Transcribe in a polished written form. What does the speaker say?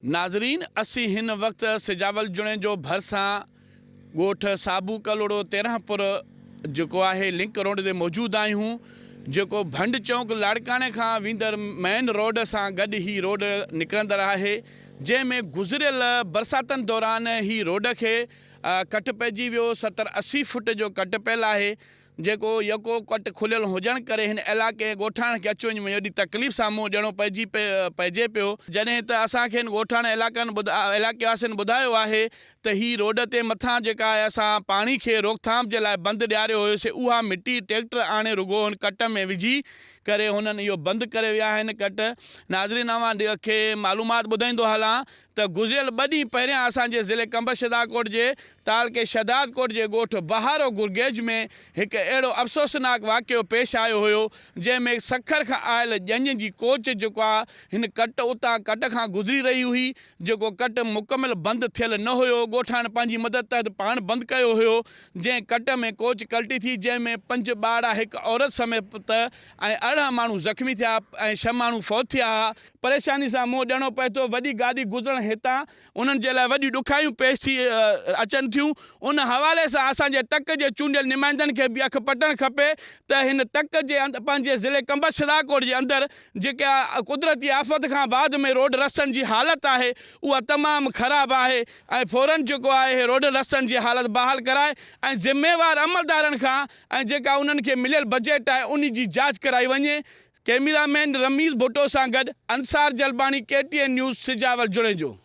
ناظرين اسين هن وقت سجاول جوڻيجو ڀرسان ڳوٺ صابو ڪلهوڙو 13 پور جيڪو آهي لنڪ روڊ تي موجود آهيون جيڪو ڀنڊ چونڪ لاڙڪاڻي کان ويندڙ مين روڊ سان گڏ هي روڊ نڪرندڙ آهي جنهن ۾ گذريل برساتن دوران هي روڊ کي ڪٽ پئجي ويو 70 80 فٽ جو ڪٽ پيل آهي جيڪو يڪو ڪٽ کليل هجڻ ڪري هن علائقي ۽ ڳوٺاڻن کي اچ وڃ ۾ وڏي تڪليف سان منهن ڏيڻو پئجي پئجي پيو. جڏهن ته اسان کي هن ڳوٺاڻن علائقن علائقي واسين ٻڌايو آهي ته هي روڊ تي مٿان جيڪا آهي اسان پاڻي کي روڪٿام جي لاء بند ڏياريو هيو سي اها مٽي ٽريڪٽر آڻي رڳو هن ڪٽ ۾ وجهي ڪري هنن اهو بند ڪري ويا آهن ڪٽ ناظرين اوهان کي معلومات ٻڌائيندو هلان ته گذريل ٻه ڏينهن پهريان اسان جي ضلعي قمبر شهدادڪوٽ جي تعلقي شهدادڪوٽ جي ڳوٺ بهارو گرگيج ۾ هڪ اهڙو افسوسناڪ واقعو پيش آيو هيو جنهن ۾ سکر کان آيل ڄڃ جي ڪوچ جيڪو آ هن ڪٽ اتان ڪٽ کان گذري رهي هئي جيڪو ڪٽ مڪمل بند ٿيل نه هيو ڳوٺاڻن پنهنجي مدد تحت پاڻ بند ڪيو هيو جنهن ڪٽ ۾ ڪوچ ڪلٽي ٿي جنهن ۾ پنج ٻارڙا هڪ عورت سميت ۽ 18 ماڻهو زخمي ٿيا ۽ ڇهه ماڻهو فوت ٿيا ها. پريشاني سان منهن ڏيڻو پئي ٿو، وڏي گاڏي گذرڻ هتان انهن جي لاء وڏيون ڏکايون پيش ٿي اچن ٿيون، ان حوالي سان اسان جي تڪ جي چونڊيل نمائندن کي به اک پٽڻ کپي ته هن تڪ جي پنهنجي ضلعي قمبر شھدادڪوٽ جي اندر جيڪا قدرتي آفت کان بعد ۾ روڊ رستن جي حالت آهي اها تمام خراب آهي ۽ فورن جيڪو آهي روڊ رستن جي حالت بحال ڪرائي ۽ ذميوار عملدارن کان ۽ جيڪا انهن کي مليل بجيٽ آهي انهي جي جاچ ڪرائي وڃي، ڪئميرا مين رميز ڀٽو سان گڏ Ansar Jalbani K T N news Sujawal Junejo.